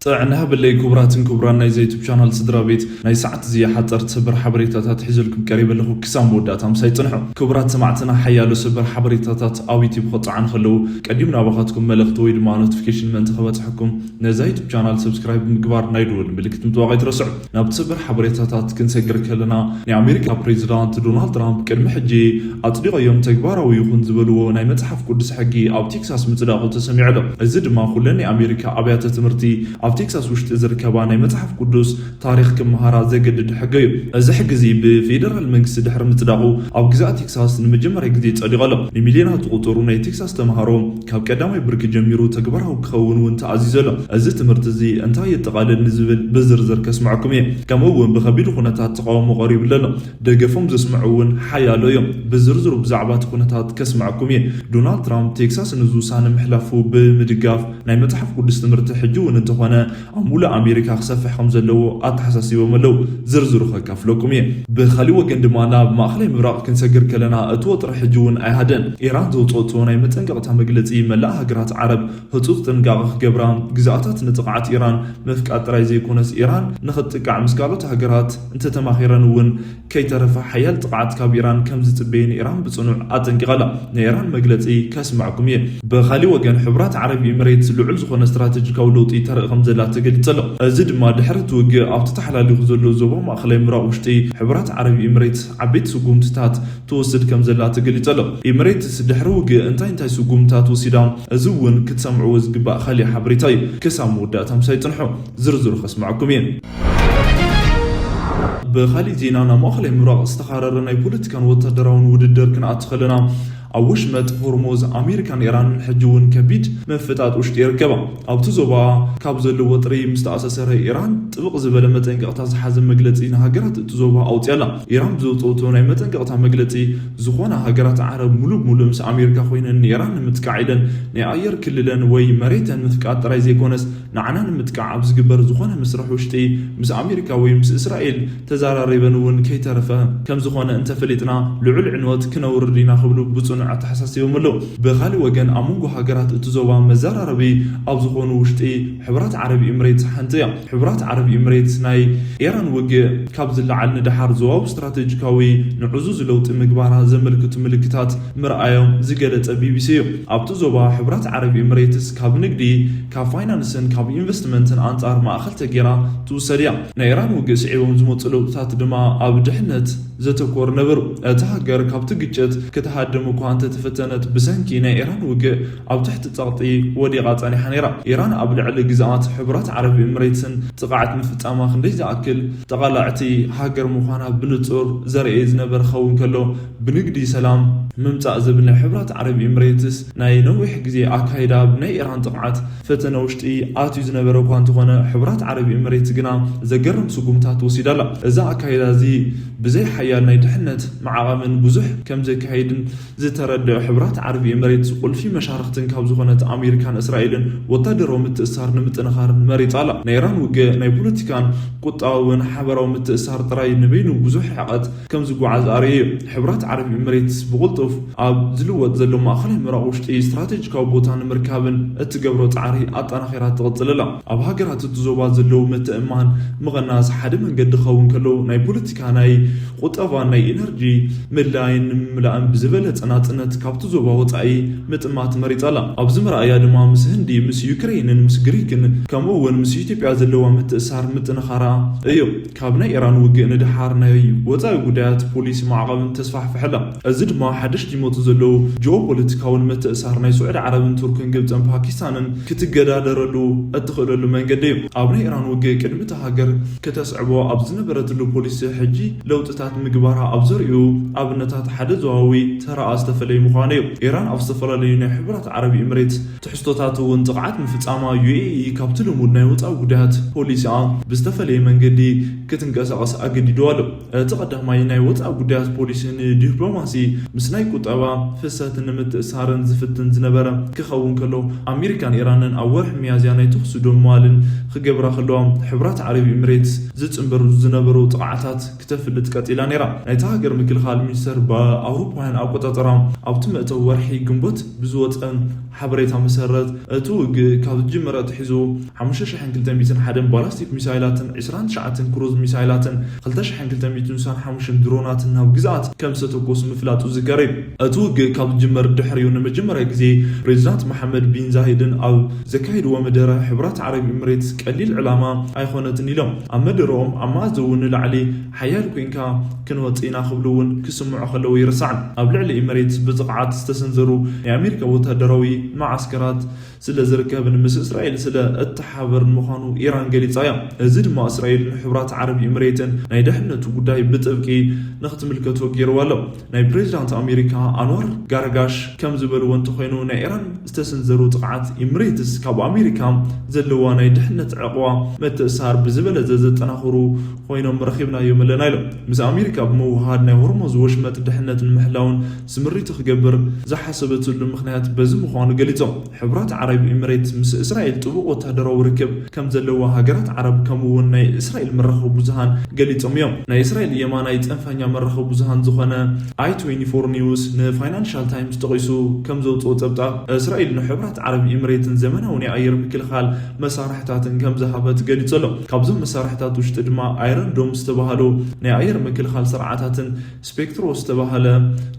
ጥዕና ሃበለይ ክቡራትን ክቡራን ናይዚ ዩቱብ ቻናል ስድራ ቤት፣ ናይ ሰዓት እዚ ሓፀርቲ ሰበር ሓበሬታታት ሒዘልኩም ቀሪበ ኣለኹ። ክሳብ መወዳእታ ምሳይ ፅንሑ። ክቡራት ሰማዕትና፣ ሓያሎ ሰበር ሓበሬታታት ኣብ ዩቱብ ክፀዓኑ ከለዉ ቀዲሙ ናባኻትኩም መልእኽቲ ወይ ድማ ኖቲፊኬሽን ምእንቲ ክበፅሐኩም ነዛ ዩቱብ ቻናል ሰብስክራይብ ብምግባር ናይ ደወል ምልክት ምጥዋቕ ኣይትረስዑ። ናብቲ ሰበር ሓበሬታታት ክንሰግር ከለና፣ ናይ ኣሜሪካ ፕሬዚዳንት ዶናልድ ትራምፕ ቅድሚ ሕጂ ኣጽዲቖዮም ተግባራዊ ይኹን ዝበልዎ ናይ መጽሓፍ ቅዱስ ሕጊ ኣብ ቴክሳስ ምጽዳቑ ተሰሚዑ ኣሎ። እዚ ድማ ኩለን ናይ ኣሜሪካ ኣብያተ ትምህርቲ ኣብ ቴክሳስ ውሽጢ ዝርከባ ናይ መጽሓፍ ቅዱስ ታሪኽ ክመሃራ ዘገድድ ሕጊ እዩ። እዚ ሕጊ እዚ ብፌደራል መንግስቲ ድሕሪ ምጽዳቑ ኣብ ግዛእ ቴክሳስ ንመጀመርያ ግዜ ጸዲቑ ኣሎ። ንሚልዮናት ዝቑጸሩ ናይ ቴክሳስ ተምሃሮ ካብ ቀዳማይ ብርኪ ጀሚሩ ተግባራዊ ክኸውን እውን ተኣዚዙ ኣሎ። እዚ ትምህርቲ እዚ እንታይ የጠቓልል ንዝብል ብዝርዝር ከስምዐኩም እየ። ከምኡ እውን ብኸቢድ ኩነታት ተቓውሞ ቀሪብሉ ኣሎ። ደገፎም ዘስምዑ እውን ሓያሎ እዮም። ብዝርዝሩ ብዛዕባ እቲ ኩነታት ከስምዐኩም እየ። ዶናልድ ትራምፕ ቴክሳስ ነዚ ውሳነ ምሕላፉ ብምድጋፍ ናይ መጽሓፍ ቅዱስ ትምህርቲ ሕጂ እውን እንተኾነ ኣብ ሙሉእ ኣሜሪካ ክሰፍሕ ከም ዘለዎ ኣተሓሳሲቦም ኣለዉ። ዝርዝሩ ከካፍለኩም እየ። ብኻሊእ ወገን ድማ ናብ ማእኸላይ ምብራቕ ክንሰግር ከለና እቲ ወጥሪ ሕጂ እውን ኣይሃደን። ኢራን ዘውፅኦቶ ናይ መጠንቀቕታ መግለፂ መላእ ሃገራት ዓረብ ህፁፅ ጥንቃቐ ክገብራ፣ ግዝኣታት ንጥቕዓት ኢራን ምፍቃድ ጥራይ ዘይኮነስ ኢራን ንኽትጥቃዕ ምስ ካልኦት ሃገራት እንተተማኺረን እውን ከይተረፈ ሓያል ጥቕዓት ካብ ኢራን ከም ዝጽበየን ኢራን ብጽኑዕ ኣጠንቂቓ ኣላ። ናይ ኢራን መግለጺ ከስምዐኩም እየ። ብኻሊእ ወገን፣ ሕቡራት ዓረብ ኤምሬትስ ልዑል ዝኾነ ስትራተጂካዊ ለውጢ ተርኢ ከም ዘላ ተገሊጹ ኣሎ። እዚ ድማ ድሕሪ እቲ ውግእ ኣብቲ ተሓላሊኹ ዘሎ ዞባ ማእኸላይ ምብራቕ ውሽጢ ሕቡራት ዓረብ ኤምሬትስ ዓበይቲ ስጉምትታት ትወስድ ከም ዘላ ተገሊጹ ኣሎ። ኤምሬትስ ድሕሪ ውግእ እንታይ እንታይ ስጉምትታት ወሲዳ? እዚ እውን ክትሰምዕዎ ዝግባእ ካሊእ ሓበሬታ እዩ። ክሳብ መወዳእታ ምሳይ ጽንሑ፣ ዝርዝሩ ከስምዐኩም እየ። ብኻሊእ ዜና፣ ናብ ማእኸላይ ምብራቕ ዝተኻረረ ናይ ፖለቲካን ወታደራውን ውድድር ክንኣቱ ከለና፣ ኣብ ወሽመጥ ሆርሙዝ ኣሜሪካን ኢራንን ሕጂ እውን ከቢድ ምፍጣጥ ውሽጢ ይርከባ። ኣብቲ ዞባ ካብ ዘሎ ወጥሪ ምስ ተኣሳሰረ፣ ኢራን ጥብቕ ዝበለ መጠንቀቕታ ዝሓዘ መግለጺ ንሃገራት እቲ ዞባ ኣውፅያ ኣላ። ኢራን ብዘውፅኦቶ ናይ መጠንቀቕታ መግለጺ፣ ዝኾና ሃገራት ዓረብ ሙሉእ ብሙሉእ ምስ ኣሜሪካ ኮይነን ንኢራን ንምጥቃዕ ኢለን ናይ ኣየር ክልለን ወይ መሬተን ምፍቃድ ጥራይ ዘይኮነስ፣ ንዓና ንምጥቃዕ ኣብ ዝግበር ዝኾነ መስርሕ ውሽጢ ምስ ኣሜሪካ ወይ ምስ እስራኤል ተዘራሪበን እውን ከይተረፈ ከም ዝኾነ እንተፈሊጥና ልዑል ዕንወት ክነውርድ ኢና ክብሉ ብጽኑዕ ኣተሓሳሲቦም ኣለዉ። ብኻሊእ ወገን ኣብ መንጎ ሃገራት እቲ ዞባ መዘራረቢ ኣብ ዝኾኑ ውሽጢ ሕቡራት ዓረብ ኤምሬትስ ሓንቲ እያ። ሕቡራት ዓረብ ኤምሬትስ ናይ ኢራን ውግእ ካብ ዝለዓል ንደሓር ዞባዊ ስትራቴጂካዊ ንዕዙዝ ለውጢ ምግባራ ዘመልክቱ ምልክታት ምርኣዮም ዝገለጸ ቢቢሲ እዩ። ኣብቲ ዞባ ሕቡራት ዓረብ ኤምሬትስ ካብ ንግዲ፣ ካብ ፋይናንስን ካብ ኢንቨስትመንትን ኣንጻር ማእኸል ተጌራ ትውሰድ እያ። ናይ ኢራን ውግእ ስዒቦም ዝመጹ ለውጥታት ድማ ኣብ ድሕነት ዘተኮሩ ነበሩ። እታ ሃገር ካብቲ ግጭት ክትሃድም እኳ እንተተፈተነት፣ ብሰንኪ ናይ ኢራን ውግእ ኣብ ትሕቲ ጸቕጢ ወዲቓ ጸኒሓ ነይራ። ኢራን ኣብ ልዕሊ ግዝኣት ሕቡራት ዓረብ ኤምሬትስን ጥቕዓት ምፍጻማ ክንደይ ዝኣክል ተቓላዕቲ ሃገር ምዃና ብንጹር ዘርእየ ዝነበረ ክኸውን ከሎ፣ ብንግዲ ሰላም ምምጻእ ዝብል ናይ ሕቡራት ዓረብ ኤምሬትስ ናይ ነዊሕ ግዜ ኣካይዳ፣ ብናይ ኢራን ጥቕዓት ፈተነ ውሽጢ ኣትዩ ዝነበረ እኳ እንተኾነ፣ ሕቡራት ዓረብ ኤምሬትስ ግና ዘገርም ስጉምታት ወሲዳ ኣላ። እዚ ኣካይዳ እዚ ብዘይ ሓያል ናይ ድሕነት መዓቐምን ብዙሕ ከም ዘካይድን ዝተረድአ ሕቡራት ዓረብ ኤምሬትስ፣ ቁልፊ መሻርኽትን ካብ ዝኾነት ኣሜሪካን እስራኤልን ወታደራዊ ምትእስሳር ንምጥንኻር መሪጻ ኣላ። ናይ ኢራን ውግእ ናይ ፖለቲካን ቁጠባውን ሓበራዊ ምትእስሳር ጥራይ ንበይኑ ብዙሕ ርሕቀት ከም ዝጓዓዝ ኣርእዩ እዩ። ሕቡራት ዓረብ ኤምሬትስ ብቕልጡፍ ኣብ ዝልወጥ ዘሎ ማእኸላይ ምብራቕ ውሽጢ ስትራቴጂካዊ ቦታ ንምርካብን እትገብሮ ጻዕሪ ኣጠናኺራ ትቕጽል ኣላ። ኣብ ሃገራት እቲ ዞባ ዘለዉ ምትእምማን ምቕናስ ሓደ መንገዲ ክኸውን ከሎ፣ ናይ ፖለቲካ፣ ናይ ቁጠባን ናይ ኢነርጂ ምድላይን ንምምላእን ብዝበለጸ ናጽነት ካብቲ ዞባ ወጻኢ ምጥማት መሪጻ ኣላ። ኣብዚ መርኣያ ድማ ምስ ህንዲ፣ ምስ ዩክሬንን ምስ ግሪክን ከምኡ እውን ምስ ኢትዮጵያ ዘለዋ ምትእሳር ምጥንኻራ እዩ። ካብ ናይ ኢራን ውግእ ንደሓር ናይ ወጻኢ ጉዳያት ፖሊሲ ማዕቐብን ተስፋሕፍሐላ። እዚ ድማ ሓደሽቲ ይመጹ ዘለዉ ጂኦፖለቲካውን ምትእሳር ናይ ስዑዲ ዓረብን ቱርክን ግብጽን ፓኪስታንን ክትገዳደረሉ እትኽእለሉ መንገዲ እዩ። ኣብ ናይ ኢራን ውግእ ቅድሚ እታ ሃገር ከተስዕቦ ኣብ ዝነበረትሉ ፖሊሲ ሕጂ ለውጥታት ምግባራ ኣብ ዘርእዩ ኣብነታት ሓደ ዞባዊ ተራኣ ዝተፈለየ ምዃኑ እዩ። ኢራን ኣብ ዝተፈላለዩ ናይ ሕቡራት ዓረብ ኤምሬትስ ትሕዝቶታት እውን ጥቕዓት ምፍጻማ ዩ ኤ ኢ ካብቲ ልሙድ ናይ ወጻኢ ጉዳያት ፖሊሲኣ ብዝተፈለየ መንገዲ ክትንቀሳቐስ ኣገዲድዋ ኣሎ። እቲ ቀዳማይ ናይ ወጻኢ ጉዳያት ፖሊሲ ንዲፕሎማሲ ምስ ናይ ቁጠባ ፍሰት ንምትእሳርን ዝፍትን ዝነበረ ክኸውን ከሎ፣ ኣሜሪካን ኢራንን ኣብ ወርሒ ሚያዝያ ናይ ተኹሲ ደው ምባልን ክገብራ ከለዋ፣ ሕብራት ዓረብ ኤምሬትስ ዝጽንበሩ ዝነበሩ ጥቕዓታት ክተፍልጥ ቀጺላ ነይራ። ናይታ ሃገር ምክልኻል ሚኒስተር ብኣውሮፓውያን ኣቆጻጽራ ኣብቲ መእተዊ ወርሒ ግንቦት ብዝወጸ ሓበሬታ መሰረት፣ እቲ ውግእ ካብ ዝጅመረ ኣትሒዙ ሓሙሽተ ሽሕን ክልተ ሚእትን ሓደን ባላስቲክ ሚሳይላትን ዕስራን ትሽዓተን ክሩዝ ሚሳይላትን ክልተ ሽሕን ክልተ ሚእትን ሓምሳን ሓሙሽተን ድሮናትን ናብ ግዝኣት ከም ዝተተኮሱ ምፍላጡ ዝዝከር እዩ። እቲ ውግእ ካብ ዝጅመር ድሕሪኡ ንመጀመርያ ግዜ ፕሬዚዳንት መሓመድ ቢን ዛይድን ኣብ ዘካየድዎ መደረ፣ ሕብራት ዓረብ ኤምሬትስ ቀሊል ዕላማ ኣይኮነትን ኢሎም። ኣብ መደረኦም ኣብ መኣዝን ንላዕሊ ሓያል ኮይንካ ክንወጽእ ኢና ክብሉ እውን ክስምዑ ከለዉ ይርሳዕን። ኣብ ልዕሊ ኤምሬትስ ብጥቕዓት ዝተሰንዘሩ ናይ ኣሜሪካ ወታደራዊ መዓስከራት ስለ ዝርከብን ምስ እስራኤል ስለ እተሓባበርን ምዃኑ ኢራን ገሊጻ እያ። እዚ ድማ እስራኤልን ሕብራት ዓረብ ኤምሬትን ናይ ድሕነቱ ጉዳይ ብጥብቂ ንክትምልከቶ ገይርዋ ኣሎ። ናይ ፕሬዚዳንት ኣሜሪካ ኣንዋር ጋርጋሽ ከም ዝበልዎ እንተኾይኑ፣ ናይ ኢራን ዝተሰንዘሩ ጥቕዓት ኤምሬትስ ካብ ኣሜሪካ ዘለዋ ናይ ድሕነት ዕቕባ ምትእስሳር ብዝበለጸ ዘጠናኽሩ ኮይኖም ረኺብናዮም ኣለና ኢሎም። ምስ ኣሜሪካ ብምውህሃድ ናይ ሆርሙዝ ወሽመጥ ድሕነት ንምሕላውን ስምሪቱ ክገብር ዝሓሰበትሉ ምኽንያት በዚ ምዃኑ ገሊጾም። ሕብራት ዓረብ ኤምሬትስ ምስ እስራኤል ጥቡቕ ወታደራዊ ርክብ ከም ዘለዋ ሃገራት ዓረብ ከምኡ እውን ናይ እስራኤል መራኸቢ ብዙሃን ገሊጾም እዮም። ናይ እስራኤል የማናይ ጽንፈኛ መራኸቢ ብዙሃን ዝኾነ ኣይ ትዌንቲ ፎር ኒውስ ንፋይናንሻል ታይምስ ጠቒሱ ከም ዘውጽኦ ጸብጻብ፣ እስራኤል ንሕብራት ዓረብ ኤምሬትን ዘመናዊ ናይ ኣየር ምክልኻል መሳርሕታትን ከም ዝሃበት ገሊጹ ኣሎ። ካብዞም መሳርሕታት ውሽጢ ድማ ኣይረን ዶም ዝተባህሉ ናይ ኣየር ምክልኻል ስርዓታትን ስፔክትሮ ዝተባህለ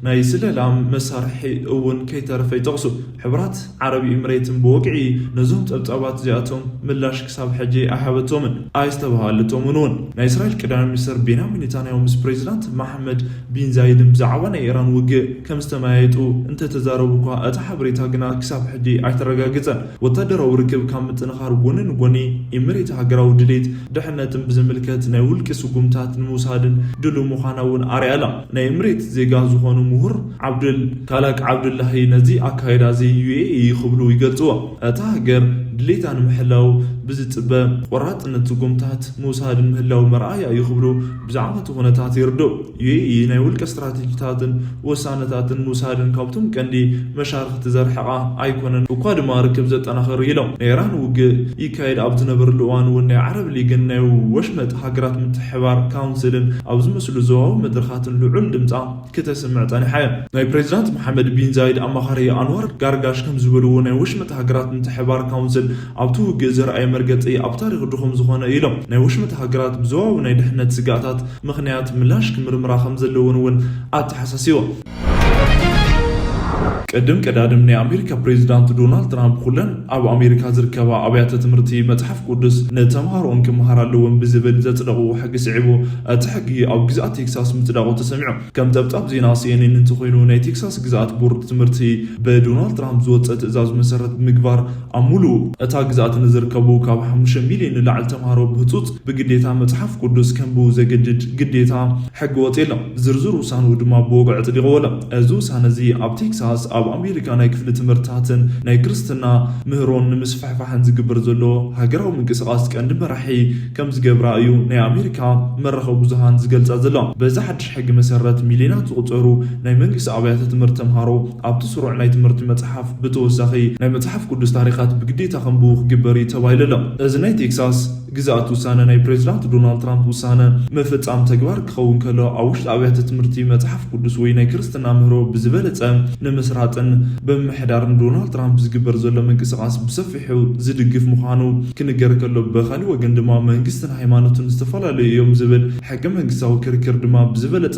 ናይ ስለላ መሳርሒ እውን ከይተረፈ ይጠቕሱ። ሕብራት ዓረብ ኤምሬትን ብወግዒ ነዞም ጸብጻባት እዚኣቶም ምላሽ ክሳብ ሕጂ ኣይሃበቶምን ኣይስተባሃለቶምን እውን። ናይ እስራኤል ቀዳማይ ሚኒስተር ቤንያሚን ኔታንያሁ ምስ ፕሬዚዳንት መሓመድ ቢን ዛይድን ብዛዕባ ናይ ኢራን ውግእ ከም ዝተመያየጡ እንተተዛረቡ እኳ፣ እቲ ሓበሬታ ግና ክሳብ ሕጂ ኣይተረጋገጸን። ወታደራዊ ርክብ ካብ ምጥንኻር ጎኒ ንጎኒ፣ ኤምሬት ሃገራዊ ድሌት ድሕነትን ብዝምልከት ናይ ውልቂ ስጉምታት ንምውሳድን ድሉው ምዃና እውን ኣርኣያ ኣላ። ናይ ኤምሬት ዜጋ ዝኾኑ ምሁር ዓብዱል ካላቅ ዓብዱላሂ ነዚ ኣካይዳ እዚ ዩ ኤ ኢ ክብሉ ይገልጽዎ። እታ ሃገር ድሌታ ንምሕላው ብዝጽበ ቆራጽነት ስጉምታት ምውሳድን ምህላው መርኣያ እዩ ክብሉ ብዛዕባ እቲ ኩነታት የርድኡ። ዩ ኤ ኢ ናይ ውልቀ ስትራቴጂታትን ውሳነታትን ምውሳድን ካብቶም ቀንዲ መሻርኽቲ ዘርሕቓ ኣይኮነን፣ እኳ ድማ ርክብ ዘጠናኽር ኢሎም። ናይ ኢራን ውግእ ይካየድ ኣብ ዝነበረሉ እዋን እውን ናይ ዓረብ ሊግን ናይ ወሽመጥ ሃገራት ምትሕባር ካውንስልን ኣብ ዝመስሉ ዞባዊ መድረኻትን ልዑል ድምጻ ክተስምዕ ጸኒሓ እያ። ናይ ፕሬዚዳንት መሓመድ ቢን ዛይድ ኣማኻሪ ኣንዋር ጋርጋሽ ከም ዝበልዎ፣ ናይ ወሽመጥ ሃገራት ምትሕባር ካውንስል ኣብቲ ውግእ ዘርኣየ መርገጺ ኣብ ታሪኽ ድኹም ዝኾነ እዩ ኢሎም። ናይ ወሽመጥ ሃገራት ብዞባዊ ናይ ድሕነት ስግኣታት ምኽንያት ምላሽ ክምርምራ ከም ዘለወን እውን ኣተሓሳሲቦም። ቅድም ቀዳድም ናይ ኣሜሪካ ፕሬዚዳንት ዶናልድ ትራምፕ ኩለን ኣብ ኣሜሪካ ዝርከባ ኣብያተ ትምህርቲ መጽሓፍ ቅዱስ ንተምሃሮኦን ክመሃር ኣለወን ብዝብል ዘጽደቕዎ ሕጊ ስዒቡ፣ እቲ ሕጊ ኣብ ግዝኣት ቴክሳስ ምጽዳቑ ተሰሚዑ። ከም ጸብጻብ ዜና ሲ ኤን ኤን እንተኾይኑ፣ ናይ ቴክሳስ ግዝኣት ቦርድ ትምህርቲ ብዶናልድ ትራምፕ ዝወጸ ትእዛዝ መሰረት ብምግባር፣ ኣብ ሙሉእ እታ ግዝኣት ንዝርከቡ ካብ ሓሙሽተ ሚልዮን ንላዕሊ ተምሃሮ ብህጹጽ ብግዴታ መጽሓፍ ቅዱስ ከንብቡ ዘገድድ ግዴታ ሕጊ ወጺኡ ኣሎ። ዝርዝር ውሳንኡ ድማ ብወግዒ ኣጽዲቕዎ ኣሎ። እዚ ውሳነ እዚ ኣብ ቴክሳስ ኣብ ኣሜሪካ ናይ ክፍሊ ትምህርትታትን ናይ ክርስትና ምህሮን ንምስፍሕፋሕን ዝግበር ዘሎ ሃገራዊ ምንቅስቓስ ቀንዲ መራሒ ከም ዝገብራ እዩ ናይ ኣሜሪካ መራኸቢ ብዙሃን ዝገልጻ ዘሎ። በዚ ሓድሽ ሕጊ መሰረት፣ ሚልዮናት ዝቑጸሩ ናይ መንግስቲ ኣብያተ ትምህርቲ ተምሃሮ ኣብቲ ስሩዕ ናይ ትምህርቲ መጽሓፍ ብተወሳኺ ናይ መጽሓፍ ቅዱስ ታሪኻት ብግዴታ ከንብቡ ክግበር እዩ ተባሂሉ ኣሎ። እዚ ናይ ቴክሳስ ግዝኣት ውሳነ ናይ ፕሬዚዳንት ዶናልድ ትራምፕ ውሳነ ምፍጻም ተግባር ክኸውን ከሎ፣ ኣብ ውሽጢ ኣብያተ ትምህርቲ መጽሓፍ ቅዱስ ወይ ናይ ክርስትና ምህሮ ብዝበለጸ ንምስራጽን ብምምሕዳርን ዶናልድ ትራምፕ ዝግበር ዘሎ ምንቅስቓስ ብሰፊሑ ዝድግፍ ምዃኑ ክንገር ከሎ፣ ብኻሊእ ወገን ድማ መንግስትን ሃይማኖትን ዝተፈላለዩ እዮም ዝብል ሕገ መንግስታዊ ክርክር ድማ ብዝበለጸ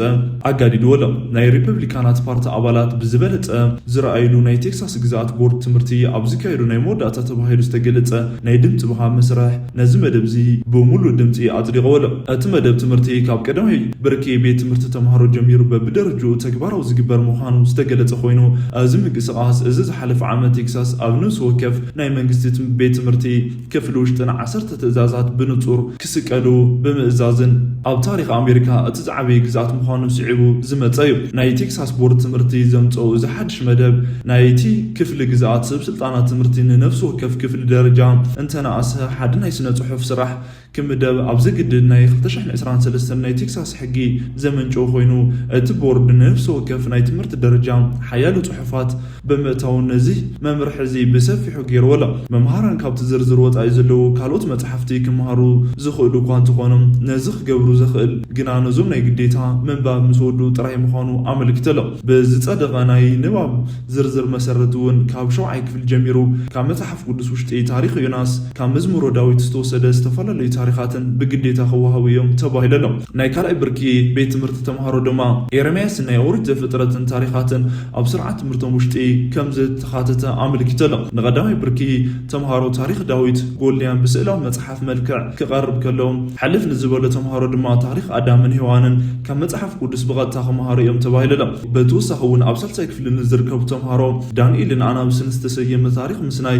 ኣጋዲድዎ ኣሎ። ናይ ሪፐብሊካናት ፓርቲ ኣባላት ብዝበለጸ ዝረኣይሉ ናይ ቴክሳስ ግዝኣት ቦርድ ትምህርቲ ኣብ ዝካየዱ ናይ መወዳእታ ተባሂሉ ዝተገለጸ ናይ ድምፂ ምሃብ መስርሕ፣ ነዚ መደብ እዚ ብምሉእ ድምፂ ኣጽዲቕዎ ኣሎ። እቲ መደብ ትምህርቲ ካብ ቀዳማይ ብርኪ ቤት ትምህርቲ ተምሃሮ ጀሚሩ በብደረጅኡ ተግባራዊ ዝግበር ምዃኑ ዝተገለጸ ኮይኑ፣ እዚ ምንቅስቓስ እዚ ዝሓለፈ ዓመት ቴክሳስ ኣብ ነፍሲ ወከፍ ናይ መንግስቲ ትም-፣ ቤት ትምህርቲ ክፍሊ ውሽጥን ዓሰርተ ትእዛዛት ብንጹር ክስቀሉ ብምእዛዝን ኣብ ታሪኽ ኣሜሪካ እቲ ዝዓበየ ግዝኣት ምዃኑ ስዒቡ ዝመጸ እዩ። ናይ ቴክሳስ ቦርድ ትምህርቲ ዘምጸኡ እዚ ሓድሽ መደብ፣ ናይቲ ክፍሊ ግዝኣት ሰብ ስልጣናት ትምህርቲ ንነፍሲ ወከፍ ክፍሊ ደረጃ እንተነኣሰ ሓደ ናይ ስነ ጽሑፍ ስራሕ ክምደብ ኣብ ዘግድድ ናይ ክልተ ሽሕን ዕስራን ሰለስተን ናይ ቴክሳስ ሕጊ ዘመንጨወ ኮይኑ፣ እቲ ቦርድ ንነፍሲ ወከፍ ናይ ትምህርቲ ደረጃ ሓያሎ ጽሑፋት ፋት ብምእታው ነዚ መምርሒ እዚ ብሰፊሑ ገይርዎ ኣሎ። መምሃራን ካብቲ ዝርዝር ወጻኢ ዘለዉ ካልኦት መጽሓፍቲ ክመሃሩ ዝኽእሉ እኳ እንተኾኑ፣ ነዚ ክገብሩ ዘኽእል ግና ነዞም ናይ ግዴታ ምንባብ ምስ ወዱ ጥራይ ምዃኑ ኣመልኪቱ ኣሎ። ብዝጸደቐ ናይ ንባብ ዝርዝር መሰረት እውን ካብ ሸውዓይ ክፍሊ ጀሚሩ ካብ መጽሓፍ ቅዱስ ውሽጢ ታሪኽ ዮናስ ካብ መዝሙሮ ዳዊት ዝተወሰደ ዝተፈላለዩ ታሪኻትን ብግዴታ ክወሃቡ እዮም ተባሂሉ ኣሎ። ናይ ካልኣይ ብርኪ ቤት ትምህርቲ ተምሃሮ ድማ ኤርምያስን ናይ ኦሪት ዘፍጥረትን ታሪኻትን ኣብ ስርዓት ትምህርቶም ውሽጢ ከም ዝተኻተተ ኣመልኪቱ ኣሎ። ንቐዳማይ ብርኪ ተምሃሮ ታሪኽ ዳዊት ጎልያን ብስእላዊ መጽሓፍ መልክዕ ክቐርብ ከሎ፣ ሕልፍ ንዝበሎ ተምሃሮ ድማ ታሪኽ ኣዳምን ሄዋንን ካብ መጽሓፍ ቅዱስ ብቐጥታ ክመሃሩ እዮም ተባሂሉ ኣሎ። ብተወሳኺ እውን ኣብ ሳልሳይ ክፍሊ ንዝርከቡ ተምሃሮ ዳንኤልን ኣናብስን ዝተሰየመ ታሪኽ ምስ ናይ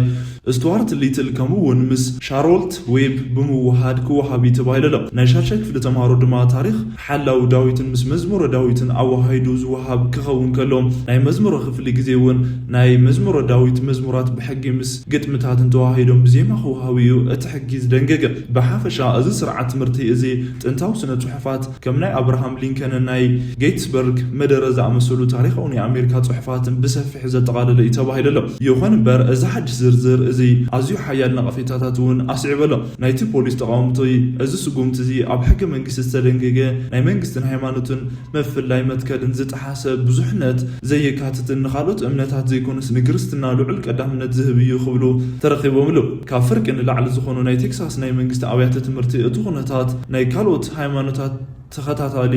ስቱዋርት ሊትል ከምኡ እውን ምስ ሻሮልት ዌብ ብምውሃድ ክወሃብ እዩ ተባሂሉ ኣሎ። ናይ ሻድሻይ ክፍሊ ተምሃሮ ድማ ታሪኽ ሓላው ዳዊትን ምስ መዝሙረ ዳዊትን ኣወሃሂዱ ዝወሃብ ክኸውን ከሎ፣ ናይ መዝሙረ ክፍሊ ግዜ እውን ናይ መዝሙረ ዳዊት መዝሙራት ብሕጊ ምስ ግጥምታትን ተዋሂዶም ብዜማ ክወሃቡ እዩ እቲ ሕጊ ዝደንገገ። ብሓፈሻ እዚ ስርዓት ትምህርቲ እዚ ጥንታዊ ስነ ጽሑፋት ከም ናይ ኣብርሃም ሊንከንን ናይ ጌትስበርግ መደረ ዝኣመሰሉ ታሪኻዊ ናይ ኣሜሪካ ጽሑፋትን ብሰፊሑ ዘጠቓለለ እዩ ተባሂሉ ኣሎ። ይኹን እምበር፣ እዚ ሓድሽ ዝርዝር እዚ ኣዝዩ ሓያል ነቐፌታታት እውን ኣስዒቡ ኣሎ። ናይቲ ፖሊስ ተቓወምቲ፣ እዚ ስጉምቲ እዚ ኣብ ሕገ መንግስቲ ዝተደንገገ ናይ መንግስትን ሃይማኖትን መፍላይ መትከልን ዝጠሓሰ ብዙሕነት ዘየካትትን ንኻልኦት እምነታት ዘይኮነስ ንክርስትና ልዑል ቀዳምነት ዝህብ እዩ ክብሉ ተረኺቦም ኣለዉ። ካብ ፍርቂ ንላዕሊ ዝኾኑ ናይ ቴክሳስ ናይ መንግስቲ ኣብያተ ትምህርቲ እቲ ኩነታት ናይ ካልኦት ሃይማኖታት ተኸታታሊ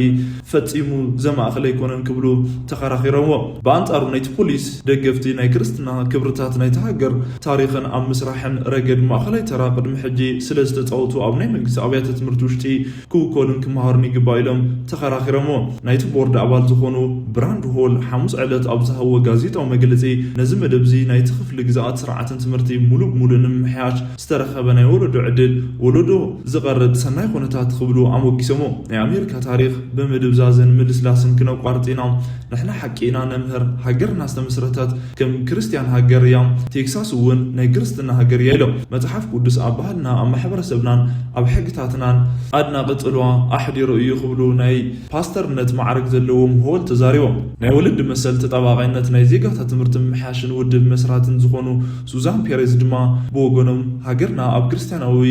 ፈጺሙ ዘማእኸለ ኣይኮነን ክብሉ ተኸራኺሮምዎ። ብኣንጻሩ ናይቲ ፖሊስ ደገፍቲ ናይ ክርስትና ክብርታት ናይቲ ሃገር ታሪኽን ኣብ ምስራሕን ረገድ ማእኸላይ ተራ ቅድሚ ሕጂ ስለ ዝተጻወቱ ኣብ ናይ መንግስቲ ኣብያተ ትምህርቲ ውሽጢ ክውከሉን ክመሃሩን ይግባእ ኢሎም ተኸራኺሮምዎ። ናይቲ ቦርድ ኣባል ዝኾኑ ብራንድ ሆል ሓሙስ ዕለት ኣብ ዝሃብዎ ጋዜጣዊ መግለጺ ነዚ መደብ እዚ ናይቲ ክፍሊ ግዝኣት ስርዓትን ትምህርቲ ሙሉእ ብሙሉእ ንምምሕያሽ ዝተረኸበ ናይ ወለዶ ዕድል ወለዶ ዝቐርጽ ሰናይ ኩነታት ክብሉ ኣሞጊሶሞ። ናይ ኣሜሪካ ታሪኽ ብምድብዛዝን ምልስላስን ክነቋርጽ ኢና። ንሕና ሓቂ ኢና ነምህር። ሃገርና ዝተመስረተት ከም ክርስትያን ሃገር እያ። ቴክሳስ እውን ናይ ክርስትና ሃገር እያ ኢሎም። መጽሓፍ ቅዱስ ኣብ ባህልና፣ ኣብ ማሕበረሰብናን ኣብ ሕግታትናን ኣድናቂ ጽልዋ ኣሕዲሩ እዩ ክብሉ ናይ ፓስተርነት ማዕረግ ዘለዎም ሆል ተዛሪቦም። ናይ ወለዲ መሰል ተጣባቓይነት ናይ ዜጋታት ትምህርቲ ምምሕያሽን ውድብ መስራትን ዝኾኑ ሱዛን ፔሬዝ ድማ ብወገኖም፣ ሃገርና ኣብ ክርስትያናዊ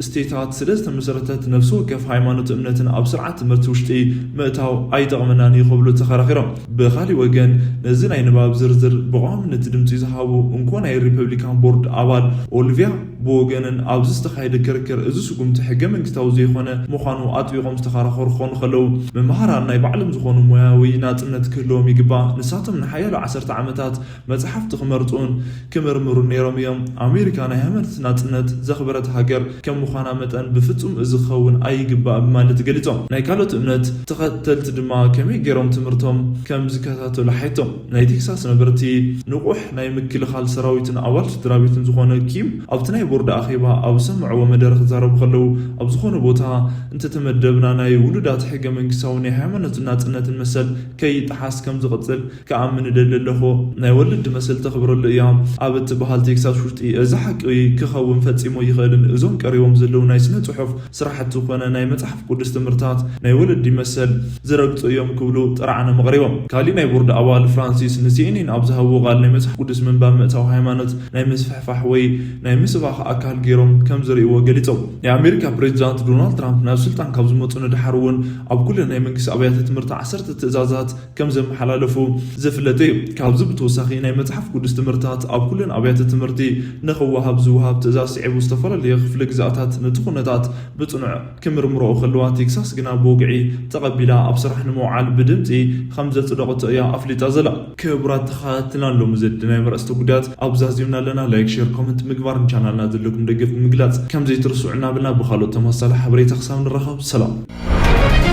ስቴታት ስለ ዝተመሰረተት፣ ነፍሲ ወከፍ ሃይማኖት እምነትን ኣብ ስርዓት ትምህርቲ ውሽጢ ምእታው ኣይጠቕመናን እዩ ክብሉ ተኸራኺሮም። ብኻሊእ ወገን፣ ነዚ ናይ ንባብ ዝርዝር ብቐዋምነት ድምጺ ዝሃቡ እንኮ ናይ ሪፐብሊካን ቦርድ ኣባል ኦሊቪያ ብወገነን፣ ኣብዚ ዝተኻየደ ክርክር እዚ ስጉምቲ ሕገ መንግስታዊ ዘይኮነ ምዃኑ ኣጥቢቖም ዝተኸራኸሩ ክኾኑ ከለዉ፣ መምሃራን ናይ ባዕሎም ዝኾኑ ሞያዊ ናጽነት ክህልዎም ይግባእ። ንሳቶም ንሓያሎ ዓሰርተ ዓመታት መጽሓፍቲ ክመርጹን ክምርምሩን ነይሮም እዮም። ኣሜሪካ ናይ ሃይማኖት ናጽነት ዘኽበረት ሃገር ከም ምዃና መጠን፣ ብፍጹም እዚ ክኸውን ኣይግባእ ብማለት ገሊጾም። ናይ ካልኦት እምነት ተኸተልቲ ድማ ከመይ ገይሮም ትምህርቶም ከም ዝከታተሉ ሓይቶም። ናይ ቴክሳስ ነበርቲ ንቑሕ ናይ ምክልኻል ሰራዊትን ኣባል ስድራ ቤትን ዝኾነ ኪም፣ ኣብቲ ናይ ቦርድ ኣኼባ ኣብ ዝሰምዕዎ መደረ ክዛረቡ ከለዉ፣ ኣብ ዝኾነ ቦታ እንተተመደብና ናይ ውሉዳት ሕገ መንግስታዊ ናይ ሃይማኖትን ናጽነትን መሰል ከይጠሓስ ከም ዝቕጽል ክኣምን እደሊ ኣለኹ። ናይ ወለዲ መሰል ተኽብረሉ እያ ኣብ እትበሃል ቴክሳስ ውሽጢ እዚ ሓቂ ክኸውን ፈጺሙ ኣይኽእልን። እዞም ቀሪቦም ዘለዉ ናይ ስነ ጽሑፍ ስራሕቲ ኮነ ናይ መጽሓፍ ቅዱስ ትምህርታት ናይ ወለዲ መሰል ዝረግጹ እዮም ክብሉ ጥርዓኖም ኣቕሪቦም። ካሊእ ናይ ቦርድ ኣባል ፍራንሲስ ንሲኤንኤን ኣብ ዝሃብዎ ቃል፣ ናይ መጽሓፍ ቅዱስ ምንባብ ምእታው ሃይማኖት ናይ ምስፍሕፋሕ ወይ ናይ ምስባኽ ኣካል ገይሮም ከም ዝርእይዎ ገሊጾም። ናይ ኣሜሪካ ፕሬዚዳንት ዶናልድ ትራምፕ ናብ ስልጣን ካብ ዝመጹ ንደሓር እውን ኣብ ኩለን ናይ መንግስቲ ኣብያተ ትምህርቲ ዓሰርተ ትእዛዛት ከም ዘመሓላለፉ ዝፍለጥ እዩ። ካብዚ ብተወሳኺ፣ ናይ መጽሓፍ ቅዱስ ትምህርታት ኣብ ኩለን ኣብያተ ትምህርቲ ንኽወሃብ ዝወሃብ ትእዛዝ ስዒቡ፣ ዝተፈላለየ ክፍለ ግዝኣታት ነቲ ኩነታት ብጽኑዕ ክምርምርኦ ከለዋ፣ ቴክሳስ ግና ብወግዒ ተቐቢላ ኣብ ስራሕ ንምውዓል ብድምጺ ከም ዘጽደቐቶ እያ ኣፍሊጣ ዘላ። ክቡራት ተኸታተልና፣ ሎሚ ዘድናዮም ኣርእስተ ጉዳያት ኣብዛ ዚምና ኣለና። ላይክ፣ ሼር፣ ኮመንት ምግባር፣ ንቻናልና ዘለኩም ደገፍ ብምግላጽ ከም ዘይትርስዑ እናበልና፣ ብኻልኦት ተመሳሳሊ ሓበሬታ ክሳብ ንራኸብ፣ ሰላም።